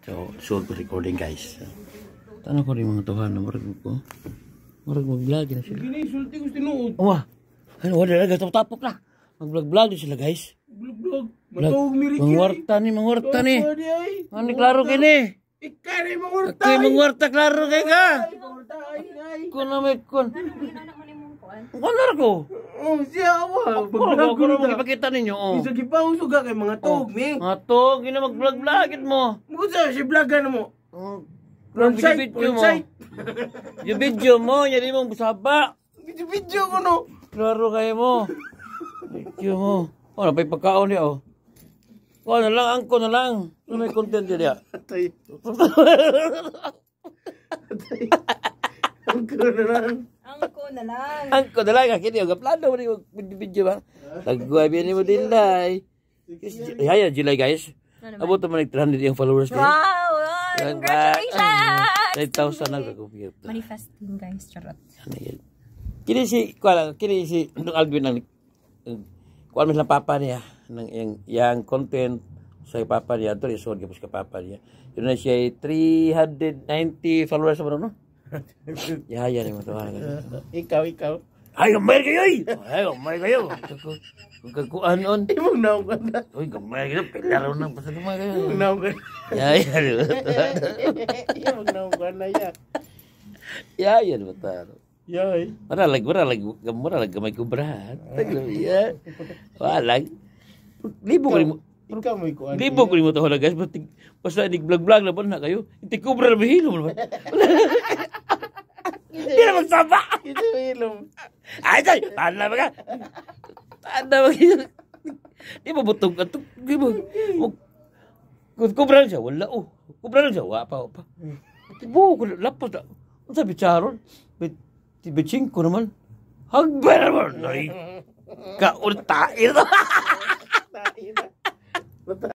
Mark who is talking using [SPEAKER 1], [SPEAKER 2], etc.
[SPEAKER 1] So, suod ko recording, guys. Tanong ko rin mga tuhan na murag ko. Murag mag-vlog na sila.
[SPEAKER 2] Gini sulti ko tinuod.
[SPEAKER 1] Wah. Ano, wala na tapok na. Mag-vlog-vlog na sila, guys.
[SPEAKER 2] Vlog vlog. Matuog mi Ricky.
[SPEAKER 1] Mangwarta ni, mangwarta ni.
[SPEAKER 2] Pwede ay.
[SPEAKER 1] Ano klaro kini?
[SPEAKER 2] Ikaw ni mangwarta.
[SPEAKER 1] Kay mangwarta klaro kay ka.
[SPEAKER 2] Mangwarta ay ay.
[SPEAKER 1] Kun na may kun.
[SPEAKER 3] Ano mo ni mong kuan?
[SPEAKER 1] Kun na ko.
[SPEAKER 2] Oh, siya wa.
[SPEAKER 1] Kun
[SPEAKER 2] Vlog
[SPEAKER 1] ko
[SPEAKER 2] ko
[SPEAKER 1] na
[SPEAKER 2] na.
[SPEAKER 1] makipakita ninyo. Oh.
[SPEAKER 2] Isa gipausog ka kay mga tuog mi.
[SPEAKER 1] Mga to, gina mag-vlog-vlog mo.
[SPEAKER 2] Mo sa si vlogan mo.
[SPEAKER 1] Oh,
[SPEAKER 2] Front side,
[SPEAKER 1] video
[SPEAKER 2] front
[SPEAKER 1] mo.
[SPEAKER 2] side.
[SPEAKER 1] Yung video mo, yan mong busaba.
[SPEAKER 2] Video video ko no.
[SPEAKER 1] Klaro kayo mo. Video mo. Oh, napay pagkaon niya, oh. Oh, na lang, angko na lang. Ano may content niya?
[SPEAKER 2] Atay. Atay. Ang na lang.
[SPEAKER 3] Angko na lang.
[SPEAKER 1] Angko na lang, akin yung plano mo yung video ba? Tagguay ni mo din, day. Haya, July, guys. Abot naman 300 yung followers kayo.
[SPEAKER 3] Wow! Wow, congratulations!
[SPEAKER 1] 9,000 na nag-compute.
[SPEAKER 3] Manifesting, guys. Charot.
[SPEAKER 1] Ano yun? Kini si, kuha kini si Nung Alvin ang, kuha man lang papa niya, ng yang, yang content sa papa niya, ito isod kapos ka papa niya. Yun na siya ay 390 followers mo, no? Yaya ni mo to.
[SPEAKER 2] Ikaw, ikaw.
[SPEAKER 1] Ay, gamay kayo, ay! Ay, gamay kayo! Kung kagkuan on.
[SPEAKER 2] Imong naong ka na.
[SPEAKER 1] Uy, gamay kayo, pilaro nang basta gamay kayo.
[SPEAKER 2] Imong naong ka na.
[SPEAKER 1] Yaya ni mo to.
[SPEAKER 2] Imong naong ka na ya.
[SPEAKER 1] Yaya ni mo to.
[SPEAKER 2] Yay.
[SPEAKER 1] Wala lag gamay kubra. Taglo ya. Wala. Libo ko nimo.
[SPEAKER 2] Ikaw mo ikuan.
[SPEAKER 1] Libo ko nimo to guys, basta basta nig vlog vlog na ba na kayo. Inti kubra na mahilo mo naman. Di na magsaba.
[SPEAKER 2] Ito ilom.
[SPEAKER 1] Ay, ay, tanda ba ka? Tanda ba ka? Di ba butog ato? Di ba? Kung kubra lang siya, wala oh. Kubra lang siya, wa pa, wa pa. Tibo, lapas na. Ang sabi, charon, bitching ko naman. Hagbay naman. Ay, kauntain.